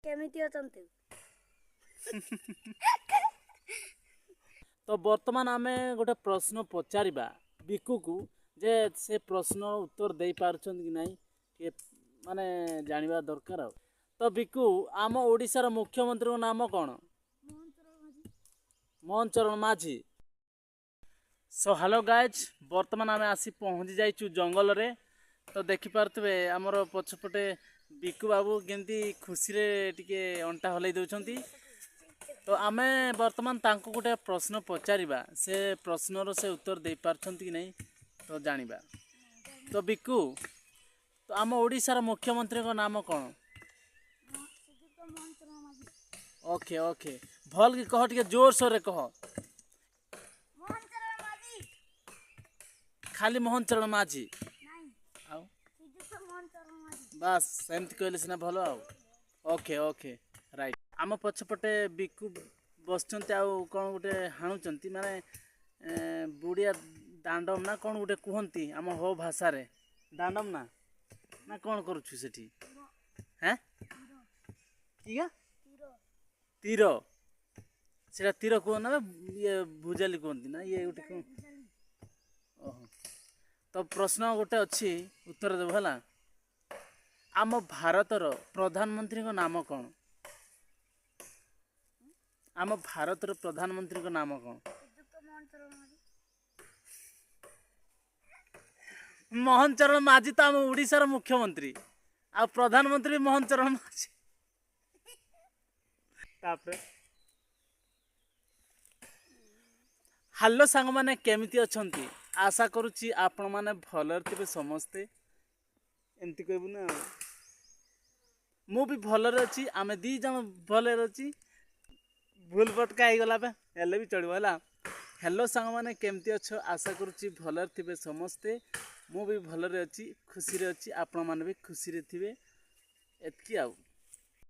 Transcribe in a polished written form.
କେମିତି ଅଛନ୍ତି? ତ ବର୍ତ୍ତମାନ ଆମେ ଗୋଟେ ପ୍ରଶ୍ନ ପଚାରିବା ବିକୁକୁ ଯେ ସେ ପ୍ରଶ୍ନର ଉତ୍ତର ଦେଇପାରୁଛନ୍ତି କି ନାହିଁ, ଟିକେ ମାନେ ଜାଣିବା ଦରକାର। ଆଉ ତ ବିକୁ, ଆମ ଓଡ଼ିଶାର ମୁଖ୍ୟମନ୍ତ୍ରୀଙ୍କ ନାମ କ'ଣ? Mohan Charan Majhi. Show hello guys, ବର୍ତ୍ତମାନ ଆମେ ଆସି ପହଞ୍ଚି ଯାଇଛୁ ଜଙ୍ଗଲରେ। ତ ଦେଖିପାରୁଥିବେ ଆମର ପଛପଟେ ବିକୁ ବାବୁ କେମିତି ଖୁସିରେ ଟିକେ ଅଣ୍ଟା ହଲେଇ ଦେଉଛନ୍ତି। ତ ଆମେ ବର୍ତ୍ତମାନ ତାଙ୍କୁ ଗୋଟେ ପ୍ରଶ୍ନ ପଚାରିବା, ସେ ପ୍ରଶ୍ନର ସେ ଉତ୍ତର ଦେଇପାରୁଛନ୍ତି କି ନାହିଁ ତ ଜାଣିବା। ତ ବିକୁ, ତ ଆମ ଓଡ଼ିଶାର ମୁଖ୍ୟମନ୍ତ୍ରୀଙ୍କ ନାମ କ'ଣ? ଶ୍ରୀଯୁକ୍ତ ମୋହନ ଚରଣ ମାଝୀ। ଓକେ ଓକେ, ଭଲ କି କହ, ଟିକେ ଜୋରସୋରରେ କହ। ମୋହନ ଚରଣ ମାଝୀ। ଖାଲି ମୋହନ ଚରଣ ମାଝୀ? ନାଇଁ। ଆଉ? ଶ୍ରୀଯୁକ୍ତ ମୋହନ ଚରଣ ମାଝୀ। ବାସ୍, ସେମିତି କହିଲେ ସିନା ଭଲ। ଆଉ ଓକେ ଓକେ, ରାଇଟ୍। ଆମ ପଛପଟେ ବିକୁ ବସିଛନ୍ତି ଆଉ କ'ଣ ଗୋଟେ ହାଣୁଛନ୍ତି, ମାନେ ବୁଡ଼ିଆ ଦାଣ୍ଡମ ନା କ'ଣ ଗୋଟେ କୁହନ୍ତି ଆମ ହୋ ଭାଷାରେ, ଦାଣ୍ଡମ ନା ନା କ'ଣ କରୁଛୁ ସେଠି? ହେଁ, କିଆ? ତୀର। ତୀର, ସେଟା ତୀର କୁହ ନା ଇଏ ଭୁଜାଲି କୁହନ୍ତି ନା ଇଏ ଗୋଟେ କ'ଣ? ଭୁଜାଲି। ଓହୋ, ତ ପ୍ରଶ୍ନ ଗୋଟେ ଅଛି, ଉତ୍ତର ଦେବୁ ହେଲା। ଆମ ଭାରତର ପ୍ରଧାନମନ୍ତ୍ରୀଙ୍କ ନାମ କ'ଣ? ଆମ ଭାରତର ପ୍ରଧାନମନ୍ତ୍ରୀଙ୍କ ନାମ କ'ଣ? ଶ୍ରୀଯୁକ୍ତ ମୋହନ ଚରଣ ମାଝୀ। ମୋହନ ଚରଣ ମାଝୀ ତ ଆମ ଓଡ଼ିଶାର ମୁଖ୍ୟମନ୍ତ୍ରୀ ଆଉ ପ୍ରଧାନମନ୍ତ୍ରୀ ମୋହନ ଚରଣ ମାଝୀ। ତାପରେ ହ୍ୟାଲୋ ସାଙ୍ଗମାନେ, କେମିତି ଅଛନ୍ତି? ଆଶା କରୁଛି ଆପଣମାନେ ଭଲରେ ଥିବେ ସମସ୍ତେ। ଏମିତି କହିବୁ ନା ଆଉ। ମୁଁ ବି ଭଲରେ ଅଛି, ଆମେ ଦୁଇ ଜଣ ଭଲରେ ଅଛି। ଭୁଲ ଭଟକା ହେଇଗଲା ବା, ହେଲେ ବି ଚଳିବ ହେଲା। ହ୍ୟାଲୋ ସାଙ୍ଗମାନେ, କେମିତି ଅଛ? ଆଶା କରୁଛି ଭଲରେ ଥିବେ ସମସ୍ତେ। ମୁଁ ବି ଭଲରେ ଅଛି, ଖୁସିରେ ଅଛି, ଆପଣମାନେ ବି ଖୁସିରେ ଥିବେ, ଏତିକି ଆଉ।